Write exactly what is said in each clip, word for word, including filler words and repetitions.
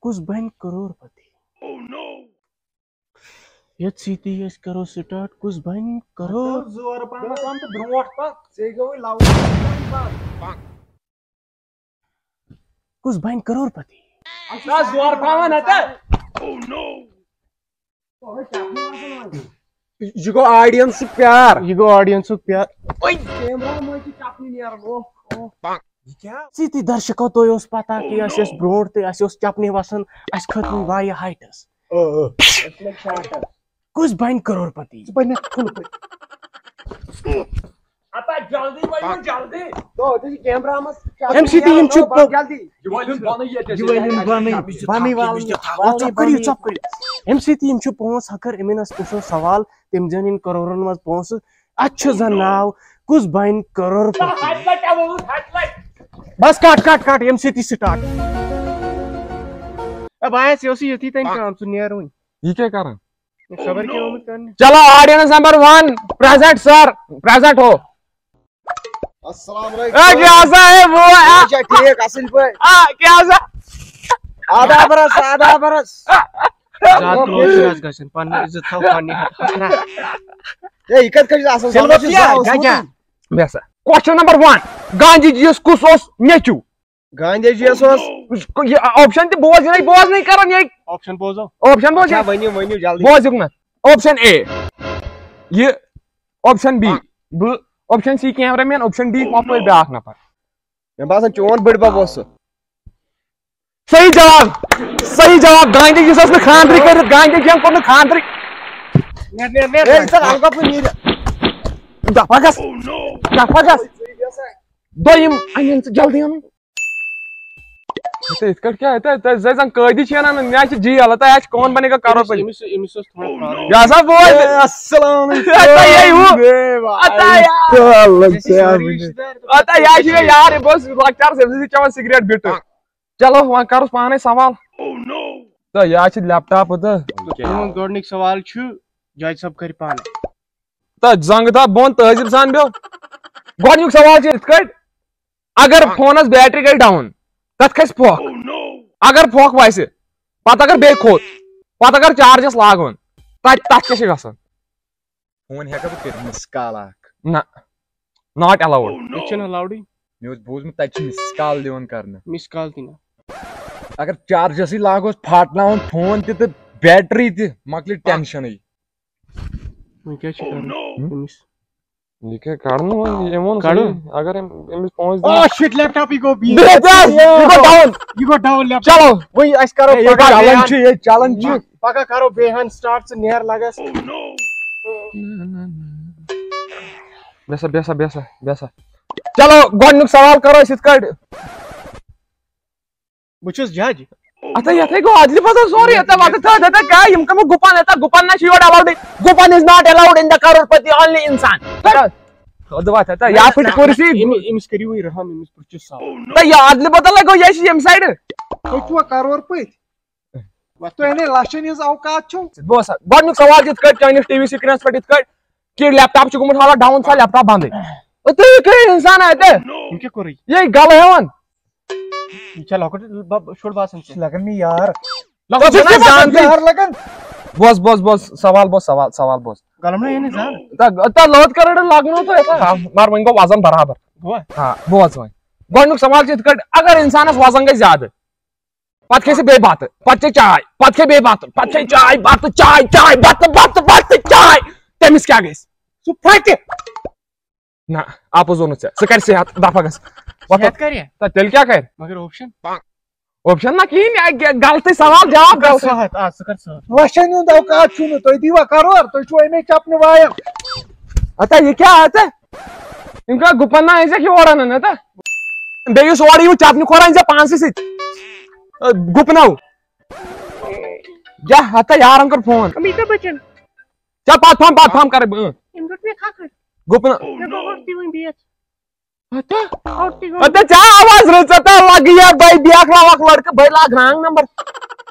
کُس بنہِ کرور پتی؟ یتھ سۭتی أسۍ کرو سٹارٹ، کُس بنہِ کرور؟ زور پہم تہٕ برونٛٹھ پک، ژےٚ گوٚوُے لاوُن۔ کُس بنہِ کرور پتی؟ زور پہم ہا تہٕ۔ یہِ گوٚو آڈینسُک پیار۔ یہِ گوٚو آڈینسُک پیار۔ کیمرہ مٔنٛزۍ چھِ چپنہِ نیران۔ اوہ، اوہ۔ یہِ کیٛاہ؟ سۭتی درشکو، تۄہہِ اوس پتہ کہِ اَسہِ ٲس برونٛٹھ تہِ، اَسہِ اوس چپنہِ وسان، اَسہِ کھٔتۍ وٕنہِ واریاہ ہایٹس۔ کُس بنہِ کرور پتی؟ ژٕ بنہِ فُل پٲٹھۍ۔ ہتا جلدی ؤنِو، جلدی۔ تو، تُہۍ چھِ کیمرہ منٛز۔ اَمہِ سۭتۍ یِم چھِ پو- جلدی۔ یہِ وٲلِو بۄنٕے ییٚتہِ۔ یہِ وٲلِو بۄنٕے۔ بۄنٕے والُن۔ ژۄپ کٔرِو، ژۄپ کٔرِو۔ اَمہِ سۭتۍ یِم چھِ پانٛژھ ہَکھر، یِمن ٲس پرٛژھُن سوال، تِم زینن کرورن منٛز پونٛسہٕ۔ اَتھ چھُ زن ناو کُس بنہِ کرور پتی؟ بس کٹ، کٹ، کٹ، ییٚمہِ سۭتۍ یہِ سٹارٹ۔ اے بایس، یہِ اوس یُتھُے تٔمۍ کٲم، ژٕ نیر وۄنۍ۔ یہِ کیٛاہ کران؟ خبر کیٛاہ آمُت کرنہِ۔ چلو، آڈینس نمبر ون، پریزنٹ سر، پریزنٹ ہو۔ السلام اے، علیکم۔ کیٛاہ سا ہے وہ؟ اچھا، ٹھیٖک، اصل پٲٹھۍ۔ آ، کیٛاہ سا؟ آداب رس، آداب رس۔ زیادٕ کلوز چھُنہٕ حظ گژھُن، پنُن عزت تھاو پننہِ ہتہٕ۔ اے، یہِ کتھ کٔرِتھ اصل سلوت سمجھ چھُ یار، زاو کیٛاہ، کیٛاہ؟ سمجھ۔ بیٚہہ سا۔ کوسچن نمبر ون، گاندھی جی یس کُس اوس نیٚچو؟ گاندھی جی یس اوس۔ یہِ آپشن تہِ بوز، یہِ نَے بوزنٕے کران یہِ۔ آپشن بوزو۔ آپشن بوز اچھا، یہِ۔ ؤنِو، ؤنِو جلدی۔ بوز یُکنتھ۔ آپشن اے، یہِ۔ آپشن بی، بہٕ۔ Option C, camera man. Option D, اپٲرۍ بیٛاکھ نفر۔ مےٚ باسان، چون بٔڈۍ بب اوس سُہ۔ صحیح جواب، صحیح جواب۔ گاندھی جی یس اوس نہٕ خانٛدرٕے کٔرِتھ، گاندھی جی ین کوٚر نہٕ خانٛدرٕے۔ نیر، نیر، نیر۔ اے، ژٕ الگا پٲٹھۍ نیٖرِتھ۔ دفعہ گژھ، دفعہ گژھ۔ دوٚیِم، اَنہِ ژٕ جلدی اَنُن۔ ہے، یِتھ کٲٹھۍ کیٛاہ؟ ہے، تۄہہِ، تۄہہِ زَے زَن قٲدی چھِ اَنان، مےٚ چھِ جیل، ہے، تۄہہِ آسہِ کون بنے گا کرو پٔتۍ۔ أمِس، أمِس اوس تھوڑا پرابلم۔ یہِ ہسا بوز۔ ہے، السلام علیکم۔ ہے، تۄہہِ یہِ ہُہ۔ ہے، ہے، ہے۔ ہے، تۄہہِ یہِ چھِ مےٚ یار، یہِ بہٕ اوسُس لۄکچارَس أمۍ سٕے سۭتۍ چٮ۪وان سِگریٹ بِٹہٕ۔ چلو، وۄنۍ کَرُس پانَے سوال۔ تہٕ یہِ حظ چھِ لیپ ٹاپ تہٕ۔ تُہُنٛد گۄڈٕنیُک سوال چھُ، جج صٲب کَرِ پانَے۔ تہٕ زنٛگہٕ تھاو بۄن تہذیٖب سان بیٚہو۔ گۄڈٕنیُک سوال چھُ یِتھ کٲٹھۍ، اگر فونس بیٹری گٔے ڈاوُن، تتھ کھسہِ پھۄکھ۔ اگر پھۄکھ وسہِ، پتہٕ اگر بیٚیہِ کھوٚت، پتہٕ اگر چارجس لاگُن، تتہِ، تتھ کیٛاہ چھِ گژھان؟ فون ہٮ۪کا بہٕ کٔرِتھ مِس کال اکھ؟ نہ، not allowed۔ ییٚتہِ چھُنہٕ الاوڈٕے۔ مےٚ اوس بوٗزمُت تتہِ چھِ مِس کال دِوان کرنہٕ۔ مِس کال تہِ نہ۔ اگر چارجسٕے لاگوس، پھاٹناوُن فون تہِ تہٕ بیٹری تہِ، مۄکلہِ ٹینشنٕے۔ وۄنۍ کیٛاہ چھِ کرُن أمِس؟ یہِ کیٛاہ کَڑُن وۄنۍ؟ یہِ ووٚن کَڑُن؟ صحیح۔ اگر أمۍ، أمِس پونٛسہٕ دِن۔ آ، shit، لیپ ٹاپٕے گوٚو بِہِتھ۔ بِہِتھ حظ، یہِ گوٚو down۔ یہِ گوٚو down لیپ ٹاپ۔ چلو۔ وۄنۍ أسۍ کَرو یہِ پَگاہ چلن بیٚیہِ چھُ، یہِ چلن چھُ۔ ہن، پَگاہ کَرو بیٚیہِ ہن start، ژٕ نیر لَگَس۔ بیٚہہ سا، بیٚہہ سا، بیٚہہ سا، بیٚہہ سا۔ چلو، گۄڈٕنیُک سوال کَرو أسۍ یِتھ کٲٹھۍ۔ بہٕ چھُس جج۔ اَتھ ہے، یَتھ ہے گوٚو عدلہِ بدل سورُے۔ یَتھ ہے، وَتہٕ تھٲو، یَتھ ہے کیٛاہ، یِم کَمہِ گُپَن، یَتھ ہے گُپَن نہ چھِ یور allowed۔ گُپَن is not allowed in the crore پتی، only اِنسان۔ خۄدا واتہِ ہا، تہٕ یا پھٕٹہِ کُرسی۔ أمِس، أمِس کٔرِو وۄنۍ رحم، أمِس پرٛژھِو سوال۔ تہٕ یہِ عدلہِ بدل ہے گوٚو، یہِ چھِ ییٚمہِ سایڈٕ۔ تُہۍ چھِوا کرور پٔتۍ؟ وۄنۍ تۄہہِ نے لَچھَن ہِنٛز اوقات چھو۔ بوز سا، گۄڈٕنیُک سوال چھُ یِتھ کٲٹھۍ، چٲنِس ٹی وی سکرینَس پٮ۪ٹھ یِتھ کٲٹھۍ کہِ لیپ ٹاپ چھُ گوٚمُت حالہ down، سا لیپ ٹاپ بنٛدٕے۔ تہٕ تُہۍ کٔرِو اِنسان اَتہِ۔ یہِ کیٛاہ کوٚرُے؟ یہِ گلہٕ ہٮ۪وان۔ یہِ چھا لۄکُٹ بب-، شُر باسان ژےٚ؟ لگان مےٚ یار۔ لۄکُٹ ژٕ چھُکھ چھُنہ باسان زان تہِ۔ یار لگان۔ بوز، بوز، بوز، سوال بوز، سوال، سوال بوز۔ گلم نہ یعنی زان۔ تا، تا لوت کرڑ لگنو تو ایسا۔ ہاں، مگر وۄنۍ گوٚو وزن برابر۔ گوٚوا؟ ہاں، بوز وۄنۍ۔ گۄڈٕنیُک سوال چھُ یِتھ کٲٹھۍ، اگر اِنسانَس وزن گژھِ زیادٕ، پتہٕ کھیٚیہِ سُہ بیٚیہِ بتہٕ، پتہٕ چیٚیہِ چاے، پتہٕ کھیٚیہِ بیٚیہِ بتہٕ، پتہٕ چیٚیہِ چاے، بتہٕ، چاے، چاے، بتہٕ، بتہٕ، بتہٕ، چاے۔ تٔمِس کیٛاہ گژھِ؟ سُہ پھٹہِ۔ نہ، اپُز ووٚنُتھ ژےٚ۔ سُہ کرِ صحت، دفعہ گژھ۔ وۄتھ۔ صحت کرِ؟ تہٕ تیٚلہِ کیٛاہ کرِ؟ مگر option؟ Option نہ کِہیٖنۍ، یہِ گہ-، غلطٕے سوال، جواب ژٕ کر غلطٕے۔ صحت، آ، ژٕ کر صحت۔ لچھن ہُنٛد اوقات چھُنہٕ، تُہۍ دیٖوا کرور؟ تُہۍ چھِو اَمے چپنہِ وایان۔ ہتا، یہِ کیٛاہ ہتا؟ یِم کیٛاہ گُپن نہ أنۍ زٮ۪کھ یور اَنان ہتا؟ بیٚیہِ یُس اورٕ یِوان چپنہِ کھۄر أنۍ زِ پانسٕے سۭتۍ۔ اَ، گُپنو۔ جا، ہتا یارن کر فون۔ امیتابھ بچن۔ چا پتھ پہم، پتھ پہم کرے بہٕ۔ أمۍ روٚٹ مےٚ کھکھٕر۔ گُپن۔ مےٚ گوٚو ہوٚٹ تہِ وۄنۍ بِہِتھ۔ ہتا۔ ہوٚٹ تہِ گوٚو۔ ہتا چا آواز رٕژ، ہتا لگہٕ یا بے بیاکھ لاوکھ لڑکہٕ، بے لاگ wrong number۔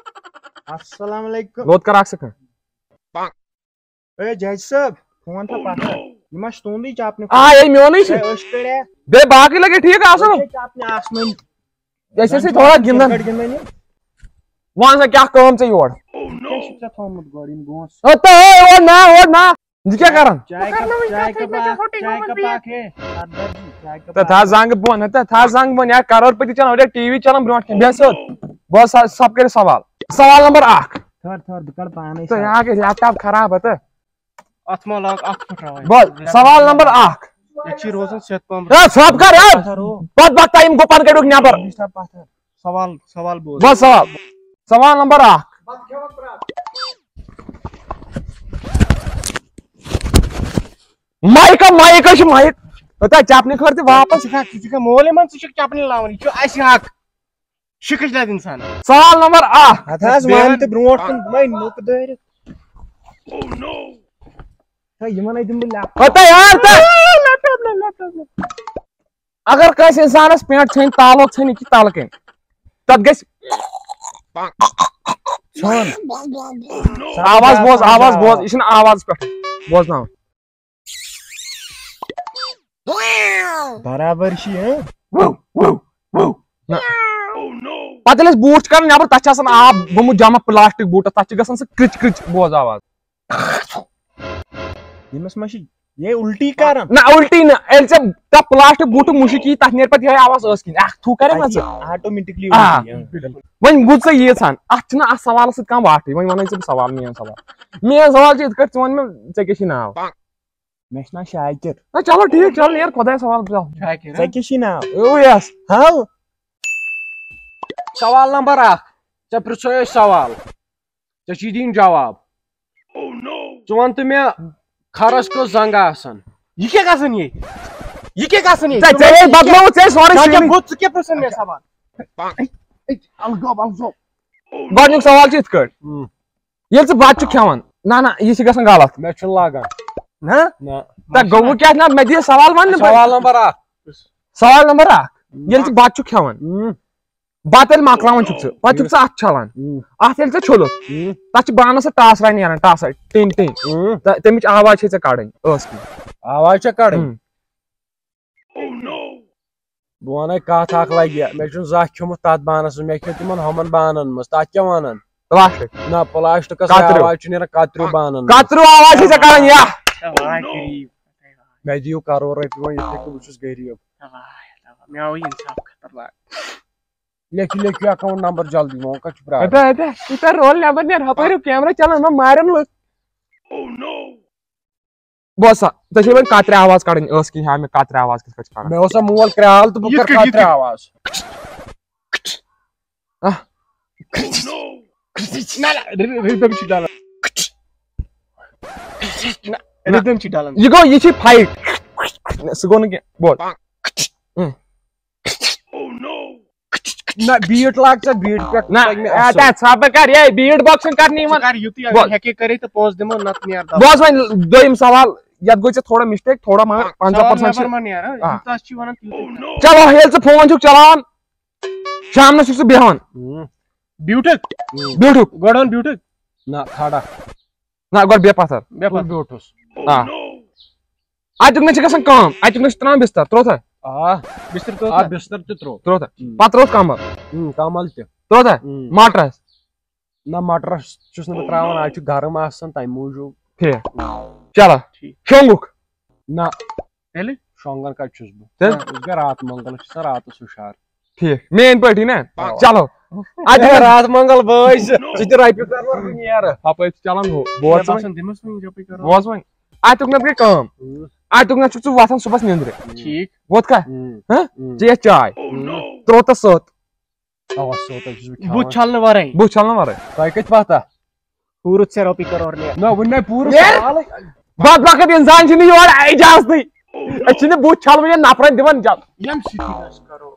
السلام علیکم۔ لوت کر اکھ second۔ اے جج صٲب، فون تھا پتھ۔ یہِ ما چھُ تُہُنٛدُے چپنہِ؟ آ، یے میونُے چھُ۔ اے، أسۍ کڑے۔ بیٚیہِ باقٕے لگے ٹھیٖک آسُن۔ أسۍ چھِ چپنہِ آسمٲنۍ۔ أسۍ ٲسۍ تھوڑا گِنٛدان۔ کرکٹ گِنٛدان یہِ۔ وَن سا، کیٛاہ کٲم ژےٚ یور؟ کیٛاہ چھُکھ ژےٚ تھوٚومُت گۄڈٕ یِم گونٛس؟ ہے، تہٕ ہے، اورٕ نا، اورٕ نا۔ یہِ کیٛاہ کران؟ چاے کَپ اکھ، چاے کَپ اکھ، چاے کَپ اکھ، ہے۔ تہٕ تھاو زنٛگ بۄن، تہٕ تھاو زنٛگ بۄن، یا کرور پتی چلان، اورٕ ٹی وی چلان برٛونٛٹھ کَنہِ۔ بیٚہہ سیوٚد۔ بوز سا، سب کٔرِو سوال۔ سوال نمبر اکھ۔ تھٲر، تھٲر، بہٕ کَڑٕ پانے تہٕ سوال۔ یہِ ہا گژھِ لیپ ٹاپ خراب، ہا تہٕ۔ اتھ ما لاگ، اتھ پھٕٹراوے۔ بوز، سوال نمبر اکھ۔ ییٚتہِ چھِ روزان سیٚتھ پمب۔ ہے، ژھۄپ کر، ہے۔ پتھر ہو۔ پتہٕ بکتا یِم گُپن کٔڑِکھ نٮ۪بر۔ سوال، سوال بوز۔ بس سوال۔ سوال نمبر اکھ۔ مایک، مایک، یہِ چھِ مایک۔ ہتا چپنہِ خٲر تہِ واپس۔ ژٕ چھُکھا، ژٕ چھُکھا مول یِمن، ژٕ چھُکھ چپنہِ لاوان، یہِ چھُ اسہِ حق۔ شِکٕج لد اِنسان۔ سوال نمبر اکھ۔ ہتہٕ حظ، بیٚیہِ مان وَن۔ تہٕ برونٛٹھ کُن وۄنۍ نُک دٲرِتھ۔ ہے، یِمن ہے دِمہٕ بہٕ لیپ۔ ہتا یار تہٕ۔ لیپ ٹاپ، لیپ ٹاپ۔ اگر کٲنٛسہِ اِنسانَس پٮ۪نٛٹ ژھیٚنۍ، تالوک ژھیٚنہِ کہِ تَلہٕ کَنہِ، تَتھ گژھِ۔ ژھیوٚن۔ آواز بوز، آواز بوز، یہِ چھُنہٕ آواز پٮ۪ٹھ بوزناوُن۔ برابر چھِ، ہاں؟ نہ۔ پَتہٕ ییٚلہِ أسۍ بوٗٹھ چھِ کَڑان نٮ۪بر، تَتھ چھِ آسان آب گوٚمُت جمع پلاسٹک بوٗٹَس، تَتھ چھِ گژھان سُہ کرٛچ کرٛچ بوز آواز۔ ییٚمِس ما چھِ یہِ الٹی کران؟ نہ، الٹی نہٕ۔ ییٚلہِ ژےٚ تَتھ پلاسٹک بوٗٹُک مُشُک یی، تَتھ نیرِ پَتہٕ یِہوٚے آواز ٲس کِنۍ۔ اکھ تھوٗ کَرے نا ژٕ۔ آٹومیٹکلی آ۔ الٹی، ہاں۔ وۄنۍ بوٗز ژٕ ییٖژ ہن، اَتھ چھُنہٕ اَتھ سوالَس سۭتۍ کانٛہہ واٹھٕے۔ وۄنۍ وَنَے ژےٚ بہٕ سوال، میون سوال۔ میون سوال چھُ یِتھ کٲٹھۍ، ژٕ وَن مےٚ، ژےٚ کیٛاہ چھُے ناو؟ مےٚ چھُ ناو شاکر۔ نہ، چلو ٹھیٖک، چلو نیر خۄدایَس حوالہٕ، چلو۔ شاکر، ہہ؟ ژےٚ کیٛاہ چھُے ناو؟ اویس۔ ہاو۔ سوال نمبر اکھ، ژےٚ پرٛژھوے أسۍ سوال، ژےٚ چھی دِنۍ جواب۔ ژٕ وَن تہٕ مےٚ، کھرس کٔژ زنٛگہٕ آسان؟ یہِ کیٛاہ گژھان یہِ؟ یہِ کیٛاہ گژھان یہِ؟ ژےٚ، ژےٚ یے بدلووُتھ ژےٚ سورُے ژےٚ کیٛاہ scene۔ بوٗز، ژٕ کیٛاہ پرٛژھان مےٚ سوال؟ الگوب، الگوب۔ گۄڈٕنیُک سوال چھُ یِتھ کٲٹھۍ۔ ہُم۔ ییٚلہِ ژٕ بَتہٕ چھُکھ کھٮ۪وان، نہ، نہ، یہِ چھُ گژھان غلط۔ مےٚ چھُنہٕ لگان۔ نہ؟ نہ۔ تہ گوٚو کیٛاہ جناب؟ مےٚ دِیِو سوال وَننہٕ۔ سوال نمبر اکھ۔ سوال نمبر اکھ۔ ییٚلہِ ژٕ بَتہٕ چھُکھ کھٮ۪وان، ہُم۔ بَتہٕ ییٚلہِ مۄکلاوان چھُکھ ژٕ، پَتہٕ چھُکھ ژٕ اَتھٕ چھَلان۔ ہُم۔ اَتھ ییٚلہِ ژےٚ چھوٚلُتھ، ہُم۔ تَتھ چھِ بانَس سۭتۍ ٹاسراے نیران، ٹاسراے، ٹِن ٹِن۔ ہُم۔ تہٕ تَمِچ آواز چھے ژےٚ کَڑٕنۍ ٲسہٕ کِنۍ۔ آواز چھےٚ کَڑٕنۍ؟ ہُم۔ بہٕ وَنَے کَتھ اَکھ لَگہِ، مےٚ چھُنہٕ زانٛہہ کھیوٚمُت تَتھ بانَس منٛز، مےٚ کھیوٚو تِمَن ہُمَن بانَن منٛز، تَتھ کیٛاہ وَنان؟ پلاسٹک۔ نہ، پلاسٹکس کتریو۔ آواز چھُ نیران کتریو بانن منٛز۔ کتریو آواز چھِ ژےٚ کران، یا۔ واے غریٖب۔ مےٚ دِیِو کرور رۄپیہِ وۄنۍ، یِتھ کٔنۍ بہٕ چھُس غریٖب۔ واے، مےٚ آو انصاف خطرناک۔ لیکھِو، لیکھِو account number جلدی، وۄنۍ کتہِ چھُ پرٛارُن؟ ہتا، ہتا، یہِ کر roll number نیر، ہپٲرۍ camera چلان، ما مارن لُکھ۔ بوز سا، ژےٚ چھے وۄنۍ کترِ آواز کڑٕنۍ، ٲس کِنۍ ہا مےٚ کترِ آواز کِتھ کٔنۍ چھِ کڑان؟ مےٚ اوس سا مول کرٛال تہٕ بہٕ یِتھ کر کٔنۍ، یِتھ کترِ کٔنۍ۔ آواز؟ آہ۔ نہ، نہ، ری-، rhythm چھُ ڈلان۔ نہ، rhythm چھُ ڈلان۔ یہِ گوٚو، یہِ چھِ fight۔ سُہ گوٚو نہٕ کینٛہہ۔ بوز۔ نہ، beat لاگ ژٕ، beat پٮ۪ٹھ نہ، لگہِ مےٚ اے، اَصٕل۔ تَتھ ژھاپہٕ کر، یے beat boxing کرنہِ یِوان۔ ژٕ کر یُتُے، اگر بوز۔ ہیٚکے کٔرِتھ تہٕ پونٛسہٕ دِمو، نتہٕ نیر دَبہٕ۔ بوز وۄنۍ دوٚیِم سوال، یَتھ گوٚو ژےٚ تھوڑا mistake، تھوڑا مگر پنٛژاہ percent سوال چھِ۔ نٮ۪بر ما نیران؟ آ۔ یوٗتاہ چھُ وَنان تیوٗتُے۔ چلو، ییٚلہِ ژٕ phone چھُکھ چلاوان، شامنَس چھُکھ ژٕ بیٚہوان۔ ہُم۔ بیوٗٹھُک؟ بیوٗٹھُک۔ گۄڈٕ وَن بیوٗٹھُک۔ نہ، کھڑا۔ نہ، گۄڈٕ بیٚہہ پتھر۔ بیٚہہ پتھر۔ بیوٗٹھُس۔ آ۔ اَتیُک نہ چھِ گژھان کٲم، اَتیُک نہ چھِ ترٛاوان بِستَر، ترٛوو تھا؟ آ۔ بِستَر ترٛوو آ، تھا؟ بِستَر تہِ ترٛوو۔ ترٛوو تھا؟ اۭں۔ پَتہٕ ترٛوو کمبل۔ اۭں، کمبل تہِ۔ ترٛوو تھا؟ اۭں۔ مٹرس؟ نہ، مٹرس چھُس نہٕ بہٕ ترٛاوان، آز چھُ گرم آسان تَمہِ موٗجوٗب۔ ٹھیٖک۔ چلو۔ ٹھیٖک۔ شۄنٛگُکھ؟ نہ۔ تیٚلہِ؟ شۄنٛگان کَتہِ چھُس بہٕ؟ تیٚلہِ؟ بہٕ چھُس گٔے راتہٕ منٛگل، أسۍ چھِ آسان راتَس ہُشار۔ ٹھیٖک، میٲنۍ پٲٹھی نا؟ آ۔ چلو۔ اَتہِ اے، راتھ منٛگل بٲے، ژٕ، ژٕ تہِ رۄپیہِ کرور بہٕ نیرٕ۔ ہپٲرۍ چھُ چلان ہُہ، بوز مےٚ ژٕ باسان وۄنۍ۔ دِمس وۄنۍ یَپٲرۍ کرور۔ بوز وۄنۍ۔ اَتیُک نہ گٔے کٲم۔ اۭں۔ اَتیُک نہ چھُکھ ژٕ وۄتھان صُبحس نیٚنٛدرِ۔ ٹھیٖک۔ ووٚتھ کھا؟ اۭں۔ ہہ؟ اۭں۔ چیٚیَتھ چاے۔ اۭں۔ ترٛوو تَس سوٚت۔ اَوا، سوٚت حظ چھُس بہٕ کھٮ۪وان۔ بُتھ چھلنہٕ ورٲے۔ بُتھ چھلنہٕ ورٲے۔ تۄہہِ کَتہِ پَتہ؟ پوٗرٕ ژےٚ رۄپیہِ کرور نیر۔ نہ، وُنہِ نَے پوٗرٕ نیر۔ سوالٕے۔ بدبخت اِنسان چھِنہٕ یورٕ اِجازتٕے۔ أسۍ چھِنہٕ بُتھ چھلوٕنٮ۪ن نفرن دِوان اِجازت۔ ییٚمہِ سۭتۍ أسۍ کرو۔